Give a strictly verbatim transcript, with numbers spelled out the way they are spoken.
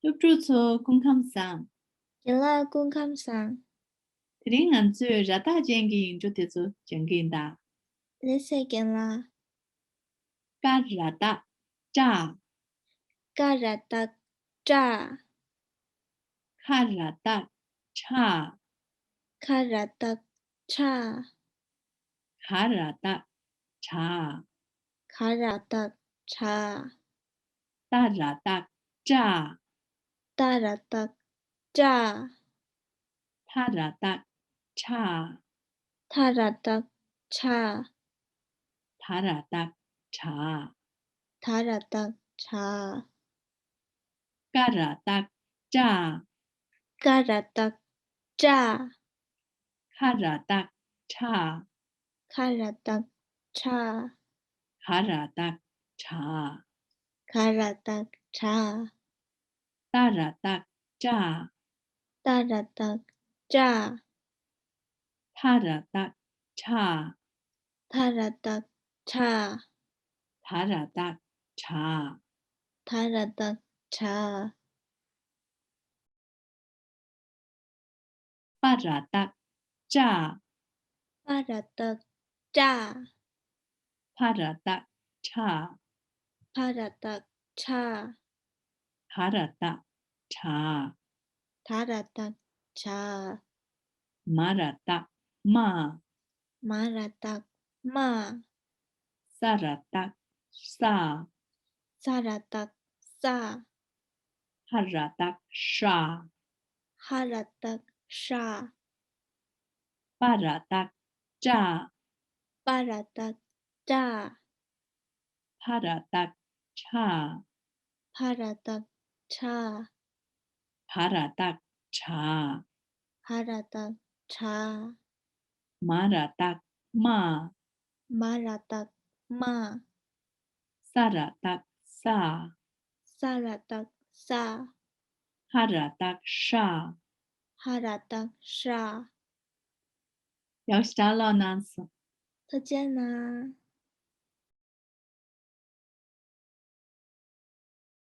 སློབ་ཕྲུག་ཚོ་སྐུ་ཁམས་བཟང་། རྒན་ལགས་སྐུ་ཁམས་བཟང་། དེ་རིང་ང་ཚོས་ར་བཏགས་ཅན་གྱི་ཡིག་འབྲུ་དེ་ཚོ་སྦྱང་གི་ཡིན་ད། ལགས་སེ་རྒན་ལགས། ཀ་ར་བཏགས་ཀྲ། ཀ་ར་བཏགས་ཀྲ། ཁ་ར་བཏགས་ཁྲ། ཁ་ར་བཏགས་ཁྲ། ག་ར་བཏགས་གྲ། ག་ར་བཏགས་གྲ། ཏ་ར་བཏགས་ཏྲ། ཏ་ར་བཏགས་ཏྲ། ཐ་ར་བཏགས་ཐྲ། ཐ་ར་བཏགས་ཐྲ། ད་ར་བཏགས་དྲ། ད་ར་བཏགས་དྲ། ཀ་ར་བཏགས་ཀྲ། ཀ་ར་བཏགས་ཀྲ། ཁ་ར་བཏགས་ཁྲ། ཁ་ར་བཏགས་ཁྲ། ག་ར་བཏགས་གྲ། ག་ར་བཏགས་གྲ། ཏ་ར་བཏགས་ཏྲ། ཏ་ར་བཏགས་ཏྲ། ཐ་ར་བཏགས་ཐྲ། ཐ་ར་བཏགས་ཐྲ། ད་ར་བཏགས་དྲ། ད་ར་བཏགས་དྲ། པ་ར་བཏགས་པྲ། པ་ར་བཏགས་པྲ། ཕ་ར་བཏགས་ཕྲ། ཕ་ར་བཏགས་ཕྲ། ད་ར་བཏགས་དྲ། ད་ར་བཏགས་དྲ། མ་ར་བཏགས་མྲ། མ་ར་བཏགས་མྲ། ས་ར་བཏགས་སྲ། ས་ར་བཏགས་སྲ། ཧ་ར་བཏགས་ཧྲ། ཧ་ར་བཏགས་ཧྲ། པ་ར་བཏགས་པྲ། པ་ར་བཏགས་པྲ། ཕ་ར་བཏགས་ཕྲ། ཕ་ར་བཏགས་ཕྲ། ད་ར་བཏགས་དྲ། ད་ར་བཏགས་དྲ། མ་ར་བཏགས་མྲ། མ་ར་བཏགས་མྲ། ས་ར་བཏགས་སྲ། ས་ར་བཏགས་སྲ། ཧ་ར་བཏགས་ཧྲ། ཧ་ར་བཏགས་ཧྲ། 要是打扰您了。 ཐུགས་རྗེ་གནང་།